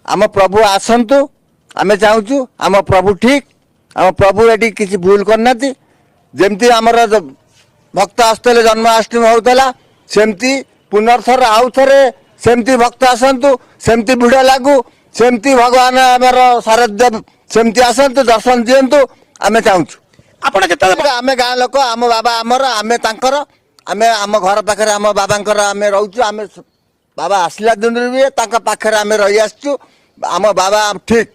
ଆମ ପ୍ରଭୁ ଆସନ୍ତୁ, ଆମେ ଚାହୁଁଛୁ। ଆମ ପ୍ରଭୁ ଠିକ, ଆମ ପ୍ରଭୁ ଏଠି କିଛି ଭୁଲ କରିନାହାନ୍ତି। ଯେମିତି ଆମର ଭକ୍ତ ଆସୁଥିଲେ, ଜନ୍ମାଷ୍ଟମୀ ହେଉଥିଲା, ସେମିତି ପୁନର୍ଥର ଆଉ ଥରେ ସେମିତି ଭକ୍ତ ଆସନ୍ତୁ, ସେମିତି ଭିଡ଼ ଲାଗୁ, ସେମିତି ଭଗବାନ ଆମର ଶାରଦ ସେମିତି ଆସନ୍ତୁ, ଦର୍ଶନ ଦିଅନ୍ତୁ, ଆମେ ଚାହୁଁଛୁ। ଆପଣ ଯେତେବେଳେ ଆମେ ଗାଁ ଲୋକ, ଆମ ବାବା ଆମର, ଆମେ ତାଙ୍କର। ଆମେ ଆମ ଘର ପାଖରେ ଆମ ବାବାଙ୍କର ଆମେ ରହୁଛୁ। ଆମେ ବାବା ଆସିଲା ଦିନରୁ ବି ତାଙ୍କ ପାଖରେ ଆମେ ରହି ଆସିଛୁ। ଆମ ବାବା ଠିକ,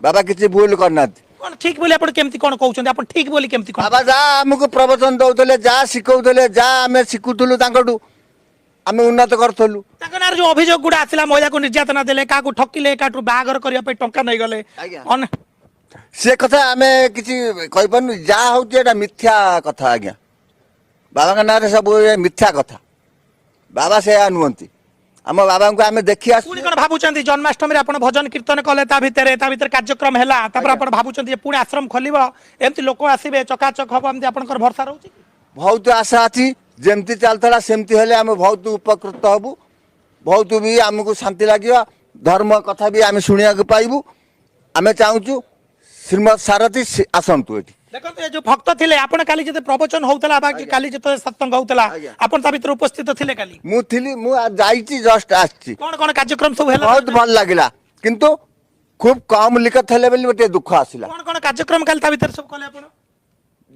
ବାବା କିଛି ଭୁଲ କରିନାହାନ୍ତି। କଣ ଠିକ ବୋଲି ଆପଣ କେମିତି କଣ କହୁଛନ୍ତି? ଆପଣ ଠିକ ବୋଲି କେମିତି କଣ? ବାବା ଯାହା ଆମକୁ ପ୍ରବଚନ ଦଉଥିଲେ, ଯାହା ଶିଖଉଥିଲେ, ଯାହା ଆମେ ଶିଖୁଥିଲୁ ତାଙ୍କଠୁ, ଆମେ ଉନ୍ନତ କରୁଥିଲୁ। ତାଙ୍କ ନାଁରେ ଯୋଉ ଅଭିଯୋଗ ଗୁଡା ଆସିଲା, ମହିଳାକୁ ନିର୍ଯାତନା ଦେଲେ, କାହାକୁ ଠକିଲେ, କାହାଠୁ ବାହାଘର କରିବା ପାଇଁ ଟଙ୍କା ନେଇଗଲେ। ଆଜ୍ଞା। ସେ କଥା ଆମେ କିଛି କହିପାରୁନୁ। ଯାହା ହଉଛି ଏଇଟା ମିଥ୍ୟା କଥା ଆଜ୍ଞା। ବାବାଙ୍କ ନାଁରେ ସବୁ ଏ ମିଥ୍ୟା କଥା। ବାବା ସେୟା ନୁହନ୍ତି। ଆମ ବାବାଙ୍କୁ ଆମେ ଦେଖି ଆସୁଛୁ। ପୁଣି କଣ ଭାବୁଛନ୍ତି? ଜନ୍ମାଷ୍ଟମୀରେ ଆପଣ ଭଜନ କୀର୍ତ୍ତନ କଲେ, ତା ଭିତରେ କାର୍ଯ୍ୟକ୍ରମ ହେଲା, ତାପରେ ଆପଣ ଭାବୁଛନ୍ତି ଯେ ପୁଣି ଆଶ୍ରମ ଖୋଲିବ, ଏମିତି ଲୋକ ଆସିବେ, ଚକାଚକ ହବ, ଏମିତି ଆପଣଙ୍କର ଭରସା ରହୁଛି? ବହୁତ ଆଶା ଅଛି। ଯେମିତି ଚାଲିଥିଲା ସେମିତି ହେଲେ ଆମେ ବହୁତ ଉପକୃତ ହବୁ, ବହୁତ ବି ଆମକୁ ଶାନ୍ତି ଲାଗିବ, ଧର୍ମ କଥା ବି ଆମେ ଶୁଣିବାକୁ ପାଇବୁ। ଆମେ ଚାହୁଁଛୁ ଶ୍ରୀମଦ୍ ସାରଥୀ ଆସନ୍ତୁ ଏଠି। ଦେଖନ୍ତୁ, ଏ ଯୋଉ ଭକ୍ତ ଥିଲେ, ଆପଣ କାଲି ଯେତେ ପ୍ରବଚନ ହଉଥିଲା ବା କି କାଲି ଯେତେବେଳେ ସତ୍ସଙ୍ଗ ହଉଥିଲା, ଆପଣ ତା ଭିତରେ ଉପସ୍ଥିତ ଥିଲେ କାଲି? ମୁଁ ଥିଲି। ମୁଁ ଯାଇଛି, ଜଷ୍ଟ ଆସିଛି। କଣ କଣ କାର୍ଯ୍ୟକ୍ରମ ସବୁ ହେଲା? ବହୁତ ଭଲ ଲାଗିଲା, କିନ୍ତୁ ଖୁବ୍ କମ୍ ଲିକ ଥିଲେ ବୋଲି ଟିକେ ଦୁଃଖ ଆସିଲା। କଣ କଣ କାର୍ଯ୍ୟକ୍ରମ କାଲି ତା ଭିତରେ ସବୁ କଲେ ଆପଣ?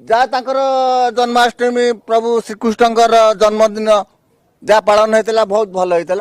ଯାହା ତାଙ୍କର ଜନ୍ମାଷ୍ଟମୀ, ପ୍ରଭୁ ଶ୍ରୀକୃଷ୍ଣଙ୍କର ଜନ୍ମଦିନ ଯାହା ପାଳନ ହେଇଥିଲା, ବହୁତ ଭଲ ହେଇଥିଲା।